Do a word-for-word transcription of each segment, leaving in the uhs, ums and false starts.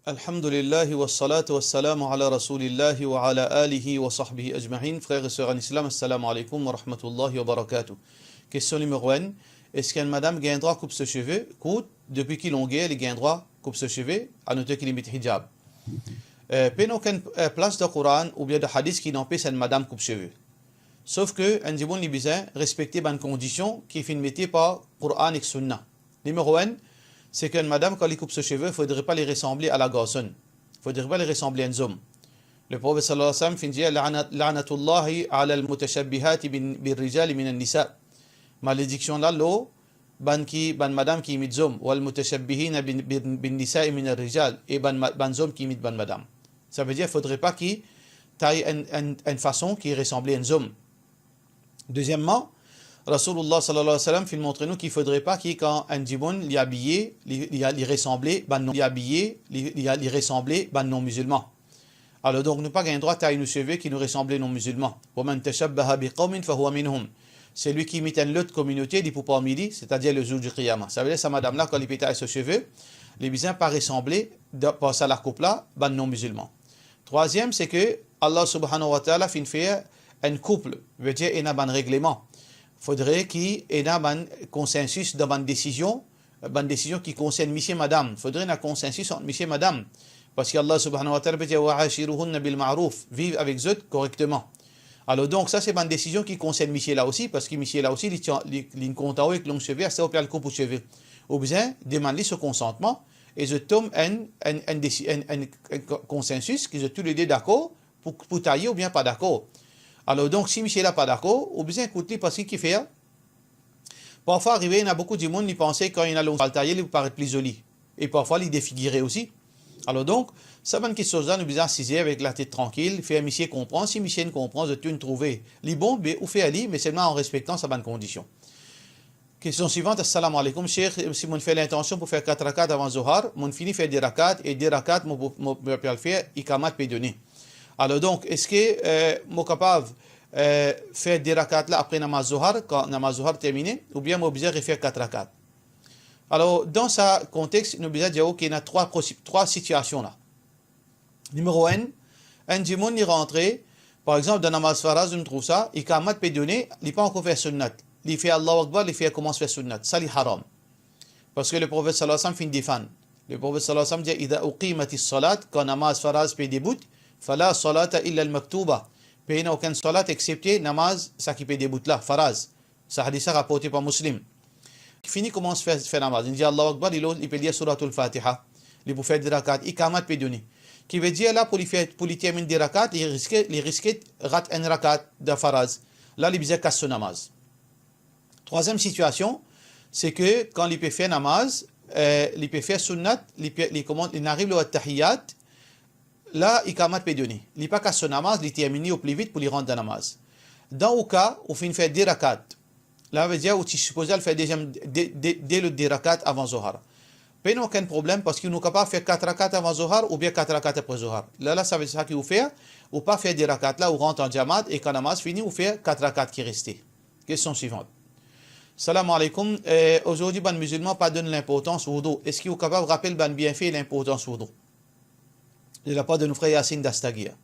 Alhamdulillah, wassalatu wassalamu ala Rasoulillah wa ala alihi wa sahbihi ajmain. Frer e ser an Islam, assalamu alaikum wa rahmatullahi wa barakatuh. Kestion nimero enn, eski enn madam gagn drwa koup so seve kourt? Depi ki longer li gagn drwa koup so seve, anote ki li met hijab? Eh, pena okenn, eh, plas dan Koran oubien dan hadis ki inn anpes enn madam koup seve. Sof ke enn dimoun li bizin respekte bann kondision ki finn mete par Koran ek Sunna. Nimero enn, se ki enn madam, kan li koup so seve, fodre pa li resanble a lagarson. Fodre pa li resanble enn zom. Leprofet, sallallahu alayhi wa sallam, finn dir, "La'nat-, la'natullahi ala al-mutashabbihati bin, bir rijali minan nisa." Malediksion la lor bann ki, bann madam ki imit zom, "wal mutashabbihina bin, bin, bin nisa'i minar rijal", e bann ma-, bann zom ki imit bann madam. Savedir, fodre pa ki tay enn, enn, enn fason ki resanble enn zom. Dezieman, Rasoulillah, sallallahu alayhi wa sallam, finn montre nou ki fodre pa ki kan enn dimoun li abiye, li, li, li resanble bann non, li abiye, li, li, li resanble bann non-mizilman. Alor donk, nou pa gagn drwa tay nou seve ki nou resanble non-mizilman. "Wa man tashabbaha bi qawmin fa huwa minhum." Selwi ki imit enn lot kominote, li pou parmi li, setadir le zour di Qiyama. Savedir, sa madam la, kan li pe tay so seve, li bizin pa resanble, dan, par sa lakoup la, bann non-mizilman. Trwaziem, se ke Allah subhanahu wa ta'ala finn fer enn koup, vedir ena bann regleman. Fodre ki ena bann konsensis dan bann desizion, bann desizion ki konsern misie madam. Fodre ena konsensis ant misie madam. Parski Allah subhanahu wa ta'ala pe dir, "Wa ashiruhunna bil ma'ruf", viv avek zot korekteman. Alor donk, sa se bann desizion ki konsern misie la osi, parski misie la osi, li ti, li, li kontan ou ek long seve, aster ou pe al koup ou seve. Ou bizin demann li so konsantman, e zot tom enn, enn, enn desi-, enn, enn, enn ko-, konsensis ki zot toulede dakor pou, pou taye oubien pa dakor. Alor donk, si misie la pa dakor, ou bizin ekout li, parski ki fer, parfwa arive, ena boukou dimoun, li panse kan ena long sal taye, li pou paret pli zoli. E parfwa, li defigire osi. Alor donk, sa bann kiksoz la, nou bizin asize avek latet trankil, fer misie konpran. Si misie inn konpran, zot tou inn trouve li bon, be ou fer li, me selman an respektan sa bann kondision. Kestion swivan, assalamu alaikum, Sheikh, si mo'nn fer lintansion pou fer kat rakat avan Zohar, mo'nn fini fer de rakat, e de rakat mo, mo, mo, mo pe al fer, ikamat pe done. Alor donk, eski, eh, mo kapav, eh, fer de rakat la apre namaz Zohar, kan namaz Zohar termine, oubien mo bizin refer kat rakat? Alor, dan sa kontex, nou bizin dir ou ki ena trwa posi-, trwa sitiasion la. Nimero enn, enn dimoun li rantre, par exanp, dan namaz faraz, nou trouv sa, ikamat pe done, li pa ankor fer sunnat. Li fer Allahu Akbar, li fer, koumans fer sunnat. Sa li haram. Parski Leprofet, sallallahu alayhi wa sallam, finn defann. Leprofet, sallallahu alayhi wa sallam, dir, "Idha uqimatis salat", kan namaz faraz pe debout, "fala salata illa al-maktuba", pena okenn salat exsepte namaz sa ki pe debout la, faraz. Sa hadis la raporte par Muslim. Fini koumans fer, fer namaz. Li dir Allahu Akbar, li lo, li pe lir Suratul Fatiha. Li pou fer de rakat, ikamat pe done. Ki vedir la, pou li fer, pou li terminn de rakat, li riske, li riske rat enn rakat dan faraz. La, li bizin kas so namaz. Trwaziem sitiasion, se ke kan li pe fer namaz, eh, li pe fer sunnat, li pe, li koumans, li ariv lor attahiyat, la, ikamat pe done. Li pa kas so namaz, li terminn li o pli vit pou li rant dan namaz. Dan ou ka, ou finn fer de rakat. La vedir ou ti sipoze al fer deziem, de, de, de lot de rakat avan Zohar. Pena okenn problem, parski nou kapav fer kat rakat avan Zohar oubien kat rakat apre Zohar. La, la, sa ve, sa ki ou fer, ou pa fer de rakat la, ou rant an jamaat, e kan namaz fini, ou fer kat rakat ki reste. Kestion swivan. Salam alaikum. Eh, azordi bann mizilman pa donn linportans woudou. Eski ou kapav rapel bann bienfe e linportans woudou? De lapar de nou frer Yasin Dastagir.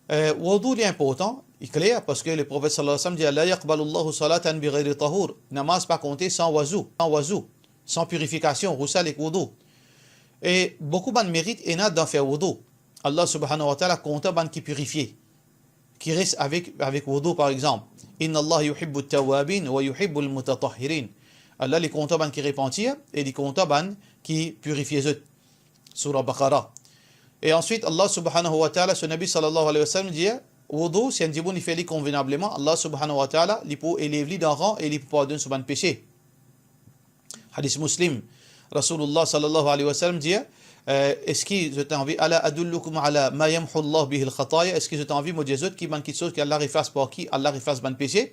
Eh, woudou li inportan, li kler, parski Leprofet, sallallahu alayhi wa sallam, dir, "La yaqbalu Allahu salatan bi ghayri tahur." Namaz pa konte san wazou, san wazou, san pirifikasion, ghusl ek woudou. E boukou bann merit ena dan fer woudou. Allah subhanahu wa ta'ala kontan bann ki pirifie, ki res avek, avek woudou, par exanp. "Inna Allah yuhibbu tawwabin wa yuhibbu al-mutatahhirin." Allah li kontan bann ki repantir e li kontan bann ki pirifie zot. Sourah Baqarah. E answit, Allah subhanahu wa ta'ala, so Nabi sallallahu alayhi wa sallam dir, woudou, si enn dimoun li fer li konvenableman, Allah subhanahu wa ta'ala, li pou elev li dan ran e li pou pardonn so bann pese. Hadis Muslim. Rasoulillah sallallahu alayhi wa sallam dir, eh, eski zot anvi, "Ala adullukum ala ma yamhu Allah bihi al-khataya?" Eski zot anvi mo dir zot ki bann kiksoz ki Allah efas, par ki Allah efas bann pese?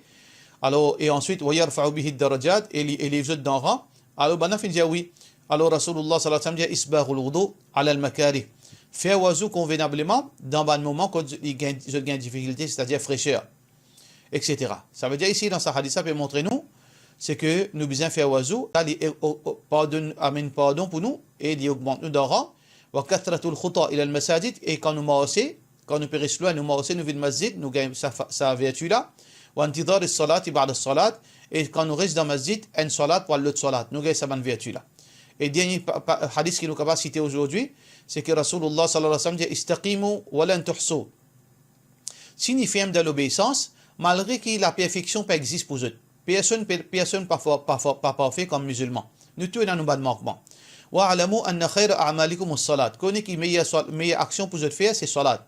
Alor, e answit, "Wa yarfa'u bihi ad-darajat", e li elev zot dan ran. Alor, bann la finn dir wi. Alor, Rasoulillah sallallahu alayhi wa sallam dir, "Isbaghul wudu ala al-makarih." Fer wazou konvenableman dan bann moman kot li gagn, zot gagn difikilte, setadir freser, et cetera. Savedir isi, dan sa hadis la, pe montre nou, se ke nou bizin fer wazou, la li, e, o, o, pardonn, amenn pardon pou nou, e li ogmant nou dan ran. Wa kathratul khuta ila al-masajid, e kan nou marse, kan nou pe res lwin, nou marse, nou vinn masjid, nou gagn sa fa-, sa verti la. Wa intidhar as-salati ba'da as-salat, e kan nou res dan masjid, enn salat pou al lot salat, nou gagn sa bann verti la. E dernie pa, pa, hadis ki nou kapav site azordi, se ki Rasoulullah sallallahu alayhi wa sallam dir, "Istaqimu wa lan tuhsu." Tini ferm dan lobeisans, malgre ki laperfeksion pa exis pou zot. Personn pe, personn pa for-, pa for-, pa parfe kom mizilman. Nou tou ena nou bann mankman. "Wa'lamu anna khayra a'malikum as-salat." Kone ki meyer sal-, meyer aksion pou zot fer, se salat.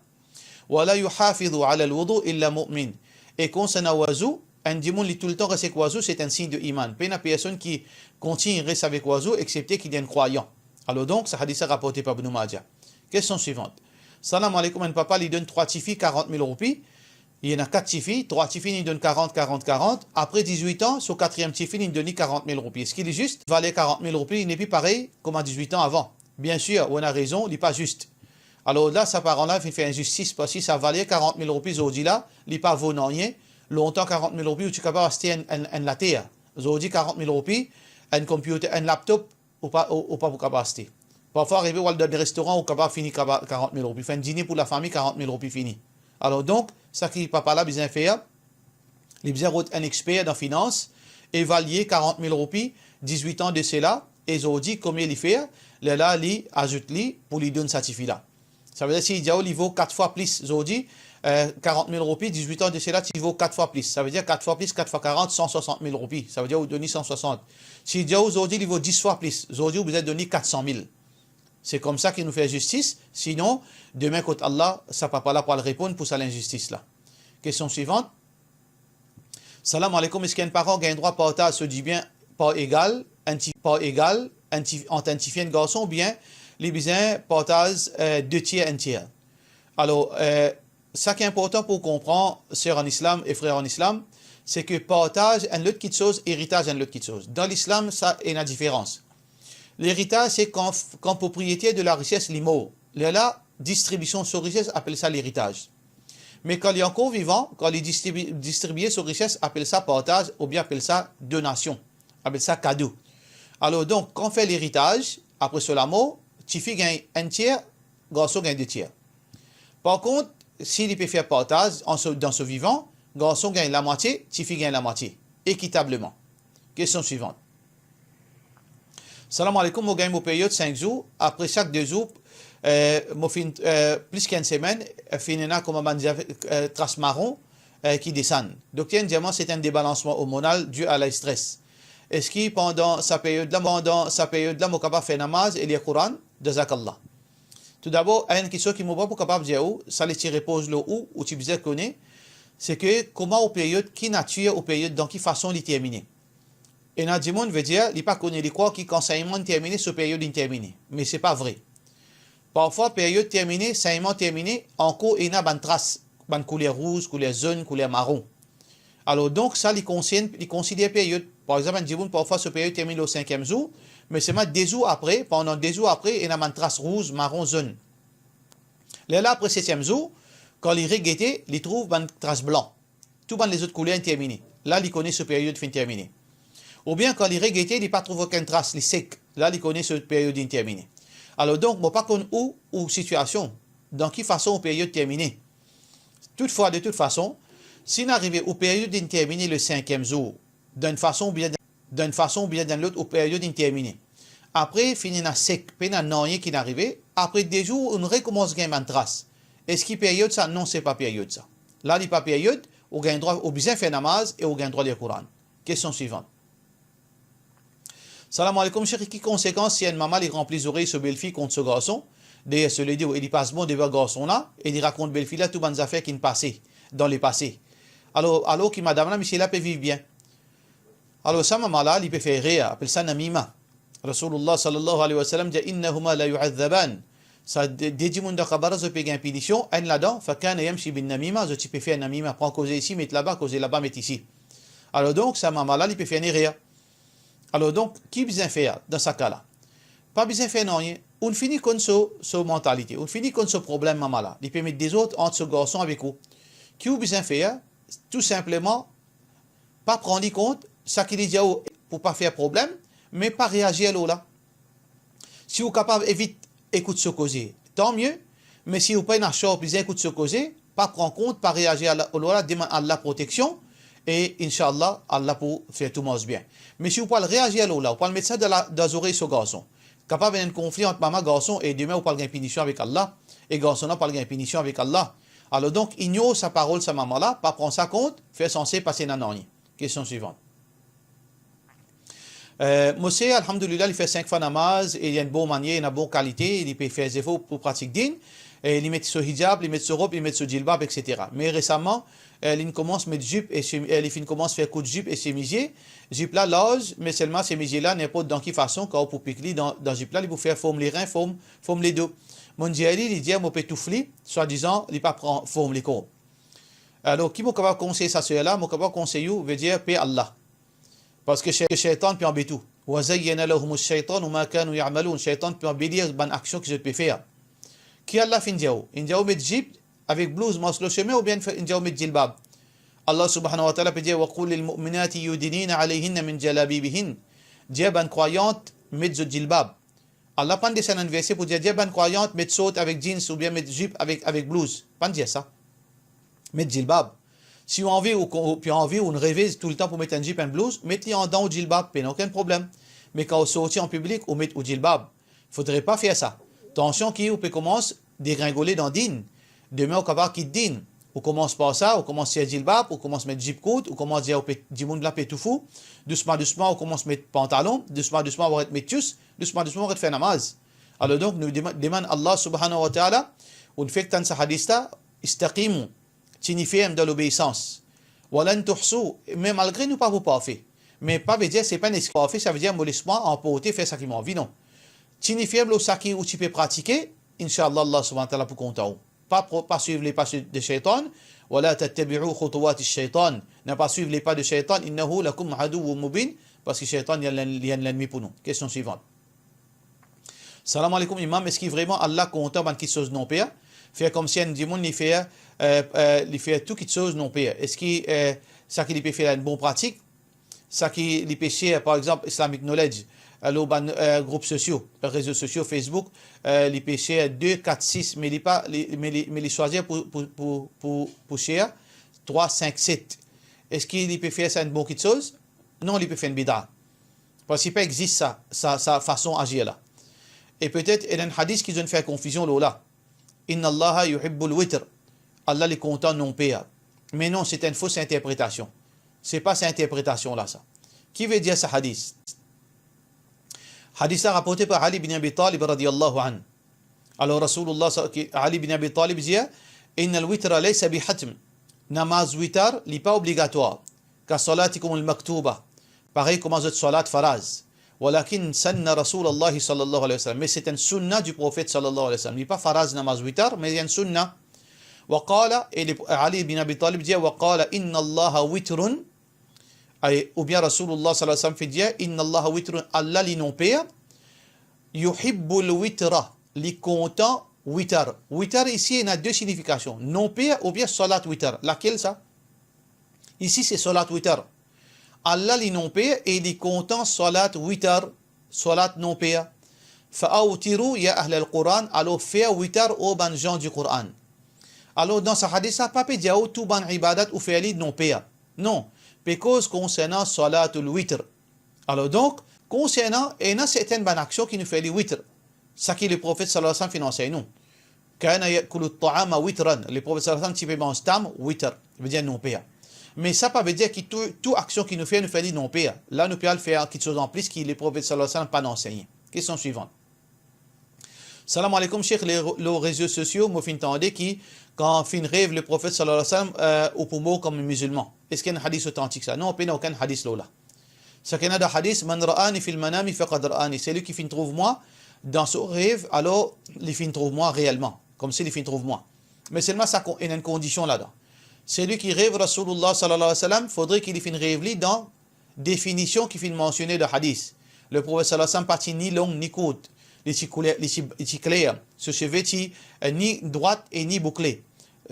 "Wa la yuhafizu ala al-wudu illa mu'min." E konsernan wazou, enn dimoun li toultan res ek wazou, se enn sign de iman. Pena personn ki kontign res avek wazou, exsepte ki li enn krwayan. Alor donk, sa hadis la raporte par Ibn Majah. Kestion swivant. Salam aleykoum, enn papa li donn trwa tifi karant mil roupi. Li ena kat tifi, trwa tifi li donn karant, karant, karant. Apre dizwit an, so katriem tifi li donn li karant mil roupi. Eski li zis? Valer karant mil roupi li nepli parey kouma dizwit an avan. Biensir, ou ena rezon, li pa zis. Alor la, sa paran la finn fer inzistis, parski sa valer karant mil roupi zordi la, li pa vo nanye. Lontan, karant mil roupi, ou ti kapav aste enn, enn, enn later. Zordi, karant mil roupi, enn computer, enn laptop, ou pa, ou, ou pa pou kapav aste. Parfwa, arive, ou al dan enn restoran, ou kapav fini kaba-, karant mil roupi. Fer enn dine pou lafami, karant mil roupi fini. Alor donk, sa ki papa la bizin fer, li bizin rod enn exper dan finans, evalie karant mil roupi, dizwit an de sela, e zordi, komie li fer, lerla li azout li pou li donn sa tifi la. Savedir, si li dir ou li vo kat fwa plis zordi, eh, karant mil roupi, dizwit an de sela, ti vo kat fwa plis. Savedir, kat fwa plis, kat fwa karant, san swasant mil roupi. Savedir, ou donn li san swasant. Si li dir ou zordi li vo dis fwa plis, zordi ou bizin donn li kat san mil. Se koumsa ki nou fer zistis, sinon, demin kot Allah, sa papa la pou al reponn pou sa linzistis la. Kestion swivant. Salam aleykoum, eski enn paran gagn drwa partaz so dibien par egal, enn ti, par egal, enn ti, ant enn tifi, enn garson, oubien li bizin partaz, eh, de tier, enn tier? Alor, eh, sa ki inportan pou konpran, ser an Islam e frer an Islam, se ki partaz enn lot kitsoz, eritaz enn lot kitsoz. Dan Lislam, sa ena diferans. Leritaz, se kan, kan propriyeter de larises li mor. Lerla, distribision so rises, apel sa leritaz. Me kan li ankor vivan, kan li distribi-, distribie so rises, apel sa partaz oubien apel sa donasion, apel sa kado. Alor donk, kan fer leritaz, apre so lamor, tifi gagn enn tier, garson gagn de tier. Par kont, si li pe fer partaz an so, dan so vivan, garson gagn lamwatie, tifi gagn lamwatie, ekitableman. Kestion swivant. Salam aleykoum, mo gagn mo period sink zour, apre sak de zour, eh, mo finn, eh, plis ki enn semenn, eh, finn ena kouma bann zafer, eh, tras maron, eh, ki desann. Dokter inn dir mwa se enn debalansman ormonal due à la stress. Eski pandan sa period la, pandan sa period la, mo kapav fer namaz e lir Koran? Jazakallah. Toudabor, enn kistion ki mo pa pou kapav dir ou, sa li ti repoz lor ou, ou ti bizin kone, se ki kouma ou period, ki natir ou period, dan ki fason li termine. Ena dimoun, vedir, li pa kone, li krwar ki kan segnman termine, so period inn termine. Me se pa vre. Parfwa, period termine, segnman termine, ankor ena bann tras, bann kouler rouz, kouler zonn, kouler maron. Alor donk, sa li konsern, li konsider period. Par exanp, enn dimoun, parfwa, so period termine lor sinkiem zour, me selman de zour apre, pandan de zour apre, ena bann tras rouz, maron, zonn. Lerla, apre setiem zour, kan li regete, li trouv bann tras blan. Tou bann lezot kouler inn termine. La, li kone so period finn termine. Oubien kan li regete, li pa trouv okenn tras, li sek. La, li kone so period inn termine. Alor donk, mo pa konn ou, ou sitiasion, dan ki fason ou period termine. Toutfwa, de tout fason, si inn arive ou period inn termine le sinkiem zour, dan enn fason oubien, dan enn fason oubien dan lot, ou period inn termine. Apre, finn ena sek, pena nanye ki'nn arive, apre de zour, ou'nn rekoumans gagn bann tras. Eski period sa? Non, se pa period sa. La, li pa period, ou gagn drwa, ou bizin fer namaz e ou gagn drwa lir Koran. Kestion swivant. Salam aleykoum, Sheikh, ki konsekans si enn mama li ranpli zorey so belfi kont so garson, deryer so ledo, e li pas bon devan garson la, e li rakont belfi la tou bann zafer ki'nn pase, dan lepase? Alor, alor ki madam la, misie la pe viv bien. Alor, sa mama la, li pe fer erer, apel sa namima. Rasoulullah sallallahu alayhi wa sallam dir, "Innahuma la yu'adhaban." Sa de, de dimoun dan kabar la, zot pe gagn pinision, enn ladan, fa kana yamshi bin namima, zot ti pe fer namima, pran koze isi, met laba, koze laba, met isi. Alor donk, sa mama la, li pe fer enn erer. Alor donk, ki bizin fer dan sa ka la? Pa bizin fer nanye. Ou'nn fini konn so, so mantalite. Ou'nn fini konn so problem mama la. Li pe met dezord ant so garson avek ou. Ki ou bizin fer? Tou sinpleman, pa pran li kont, sa ki li dir ou pou pa fer problem, me pa reazir lor la. Si ou kapav evit ekout so koze, tan mie. Me si ou pena sa, bizin ekout so koze, pa pran kont, pa reazir lor la, demann Allah proteksion, e inshallah, Allah pou fer tou mars bien. Me si ou pou al reazir lor la, ou pou al met sa dan la, dan zorey so garson, kapav ena enn konfli ant mama garson, e demin ou pou al gagn pinision avek Allah, e garson la pou al gagn pinision avek Allah. Alor donk, ignor sa parol sa mama la, pa pran sa kont, fer sanse pa ti ena nanye. Kestion swivan. Eh, mo ser, alhamdulillah, li fer sink fwa namaz, e li ena bon manier, li ena bon kalite, li pe fer zefor pou pratik din, e li met so hijab, li met so rob, li met so jilbab, et cetera. Me resaman, eh, li finn koumans met zip e sem-, eh, li finn koumans fer kout zip e semize. Zip la larz, me selman semize la, ninport dan ki fason, kan ou pou pik li dan, dan zip la, li pou fer form lerin, form, form ledo. Mo'nn dir li, li dir mo pe touf li, swadizan li pa pran form lekor. Alor, ki mo kapav konsey sa ser la? Mo kapav konsey ou, vedir per Allah. Parski she-, sheytan pe anbet ou. Wa zayyana lahumu shaytanu ma kanu ya'malun. Sheytan pe anbelir bann aksion ki zot pe fer. Ki Allah finn dir ou? Inn dir ou met zip avek blouz, mars lor sime, oubien inn dir ou met jilbab? Allah subhanahu wa ta'ala pe dir, "Wa qul lil mu'minati yudnina alayhinna min jalabibihin." Dir bann krwayant met zot jilbab. Allah pa'nn desann enn verse pou dir, dir bann krwayant met sort avek jeans oubien met zip avek, avek blouz. Pa'nn dir sa. Met jilbab. Si ou anvi, ou ko-, ou pe anvi, ou reve toultan pou met enn zip, enn blouz, met li andan ou jilbab, pena okenn problem. Me kan ou sorti an piblik, ou met ou jilbab. Fodre pa fer sa. Tansion ki ou pe koumans degringole dan din. Demin ou kapav kit din. Ou koumans par sa, ou koumans tir jilbab, ou koumans met zip kourt, ou koumans dir ou pe, dimoun la pe touf ou. Dousman, dousman, ou koumans met pantalon. Dousman, dousman, ou aret met tious. Dousman, dousman, ou aret fer namaz. Alor donk, nou dema-, demann Allah subhanahu wa ta'ala, ou fek tann sa hadis la, istaqimu, tini ferm dan lobeisans. Wa lan tuhsu, me malgre nou pa pou parfe. Me pa vedir, se pa enn eskiz parfe, sa vedir mo les mwa anporte, fer sa ki mo anvi, non. Tini ferm lor sa ki ou ti pe pratike, inshallah, Allah subhanahu wa ta'ala pou kontan ou. Pa pro-, pa swiv lepa de sheytan, wa la tattabi'u khutuwati shaytan. Ne pa swiv lepa de sheytan, innahu lakum aduwwum mubin, parski sheytan li enn, li enn lennmi pou nou. Kestion swivan. Salam aleykoum, Imam, eski vreman Allah kontan bann kitsoz non per? Fer koumsi enn dimoun li fer, eh, eh, li fer tou kitsoz non per. Eski, eh, sa ki li pe fer la enn bon pratik? Sa ki li pe share, par exanp, Islamic Knowledge, eh, lor bann, eh, group sosio, rezo sosio, Facebook, eh, li pe share de, kat, sis, me li pa, li, me li, me li swazir pou, pou, pou, pou, pou share trwa, sink, set. Eski li pe fer sa enn bon kitsoz? Non, li pe fer enn bida. Parski pa exist sa, sa, sa fason azir la. E petet, ena enn hadis ki zot fer konfizion lor la. Inna Allaha yuhibbul witr. Allah li kontan non per. Me non, se enn fos interpretasion. Se pa sa interpretasion la sa. Ki vedir sa hadis? Hadis la raporte par Ali bin Abi Talib radiyallahu anhu. Alor Rasoulullah sa-, ki, Ali bin Abi Talib dir, "Innal witra laysa bihatm." Namaz witar, li pa obligatwar. "Ka salatikumul maktuba." Parey kouma zot salat faraz. "Walakin sanna Rasoulullah sallallahu alayhi wa sallam." Me se enn sunna du Profet sallallahu alayhi wa sallam. Li pa faraz namaz witar, me enn sunna. Wa qala, e le, Ali bin Abi Talib dir, "Wa qala, inna Allaha witrun." Ay, oubien Rasoulullah sallallahu alayhi wa sallam finn dir, "Inna Allaha witrun", Allah li non per, "yuhibbul witra", li kontan witar. Witar isi, ena de signifikasion, non per oubien salat witar. Lakel sa? Isi, se salat witar. Allah li non per e li kontan salat witar, salat non per. "Fa awtiru ya ahlal Qur'an", alor fer witar, o bann zan di Qur'an. Alor, dan sa hadis la, pa pe dir ou tou bann ibadat ou fer li non per. Non, pe koz konsernan salatul witr. Alor donk, konsernan, ena sertin bann aksion ki nou fer li witr. Sa ki le Profet sallallahu alayhi wa sallam finn ansegn nou. Kana yakulu ta'ama witran. Le Profet sallallahu alayhi wa sallam ti pe manz tam witr, vedir non per. Me sa pa vedir ki tou, tou aksion ki nou fer, nou fer li non per. La, nou pe al fer kitsoz anplis ki le Profet sallallahu alayhi wa sallam pa'nn ansegne. Kestion swivan. Salam aleykoum, Sheikh, le, lor rezo sosio, mo finn tande ki kan finn rev le Profet sallallahu alayhi wa sallam, eh, ou pou mor kouma mizilman. Eski enn hadis otantik sa? Non, pena okenn hadis lor la. Sa ki ena dan hadis, "Man ra'ani fil manami faqad ra'ani." Selwi ki finn trouv mwa dan so rev, alor li finn trouv mwa reelman, koumsi li finn trouv mwa. Me selman sa kon-, ena enn kondision ladan. Selwi ki rev Rasoulullah sallallahu alayhi wa sallam, fodre ki li finn rev li dan definision ki finn mansione dan hadis. Le Profet sallallahu alayhi wa sallam pa ti ni long ni kourt, li ti kouler, li ti, li ti kler. So seve ti, eh, ni drwat e ni boukle.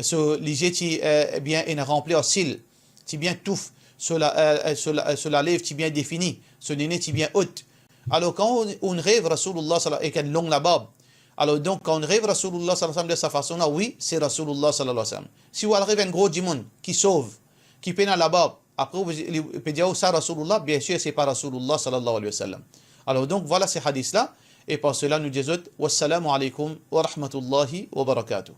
So lizie ti, eh, bien, ena ranpli ar sil, ti bien touf, so la, eh, eh, so la, eh, so lalev ti bien defini, so nene ti bien ot. Alor, kan ou, ou rev Rasoulullah sallallahu alayhi wa sallam ek enn long labarb, Alor donk, kan ou rev Rasoulullah sallallahu alayhi wa sallam de sa fason la, wi, se Rasoulullah sallallahu alayhi wa sallam. Si ou al rev enn gro dimoun ki sov, ki pena labarb, apre ou, li pe dir ou sa Rasoulullah, biensir se pa Rasoulullah sallallahu alayhi wa sallam. Alor donk, vwala se hadis la, e par sela nou dir zot, wassalamu alaykum wa rahmatullahi wa barakatuh.